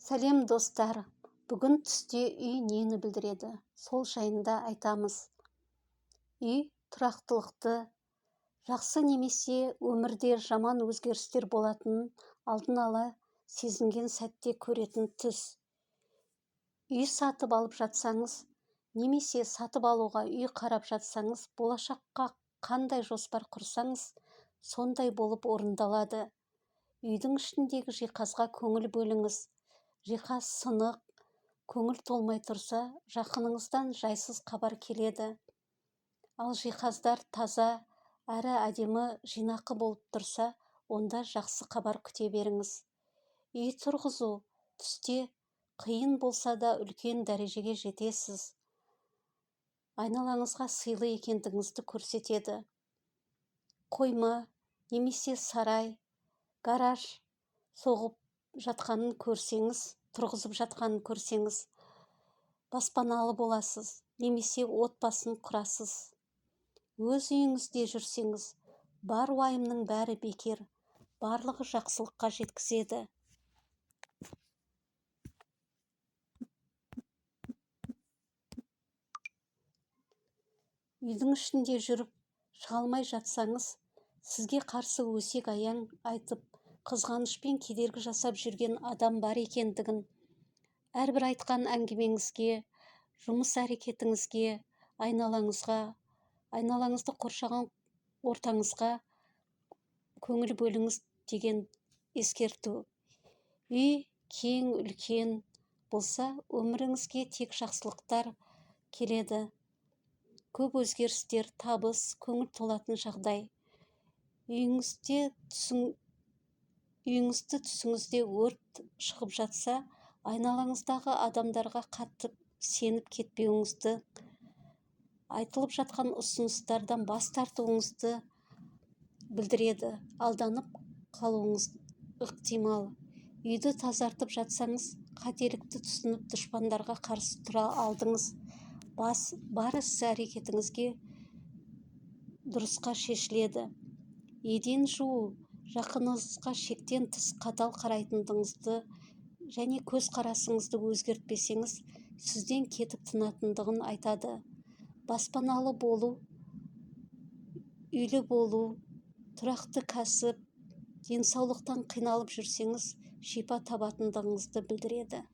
Сәлем, достар! Бүгін түсте үй нені білдіреді, сол жайында айтамыз. Үй тұрақтылықты, жақсы немесе өмірде жаман өзгерістер болатынын алдын ала сезінген сәтте көретін түс. Үй сатып алып жатсаңыз немесе сатып алуға үй қарап жатсаңыз, болашаққа қандай жоспар құрсаңыз, сондай болып орындалады. Үйдің ішіндегі жиһазға көңіл бөліңіз. Жиһаз сынық, көңіл толмай тұрса, жақыныңыздан жайсыз хабар келеді. Ал жиһаздар таза, әрі әдемі, жинақы болып тұрса, онда жақсы хабар күте беріңіз. Үй тұрғызу түсте қиын болса да, үлкен дәрежеге жетесіз. Айналаңызға сыйлы екендігіңізді көрсетеді. Қойма немесе сарай, гараж соғып жатқанын көрсеңіз, тұрғызып жатқанын көрсеңіз, баспаналы боласыз немесе отбасын құрасыз. Өз үйіңізде жүрсеңіз, бар уайымның бәрі бекер, барлығы жақсылыққа жеткізеді. Үйдің ішінде жүріп шыға алмай жатсаңыз, сізге қарсы өсек аяң айтып, қызғанышпен кедергі жасап жүрген адам бар екендігін, әрбір айтқан әңгімеңізге, жұмыс әрекетіңізге, айналаңызға, айналаңызды қоршаған ортаңызға көңіл бөліңіз деген ескерту. Үй кең, үлкен болса, өміріңізге тек жақсылықтар келеді. Көп өзгерістер, табыс, көңіл толатын жағдай. Үйіңізді түсіңізде өрт шығып жатса, айналаңыздағы адамдарға қатты сеніп кетпеуіңізді, айтылып жатқан ұсыныстардан бас тартуыңызды білдіреді. Алданып қалуыңыз ықтимал. Үйді тазартып жатсаңыз, қателікті түсініп, дұшпандарға қарсы тұра алдыңыз. Бар іс-әрекетіңізге дұрысқа шешіледі. Еден жуу жақыныңызға шектен тыс қатал қарайтындығыңызды және көзқарасыңызды өзгертпесеңіз, сізден кетіп тынатындығын айтады. Баспаналы болу, үйлі болу, тұрақты кәсіп, денсаулықтан қиналып жүрсеңіз, шипа табатындығыңызды білдіреді.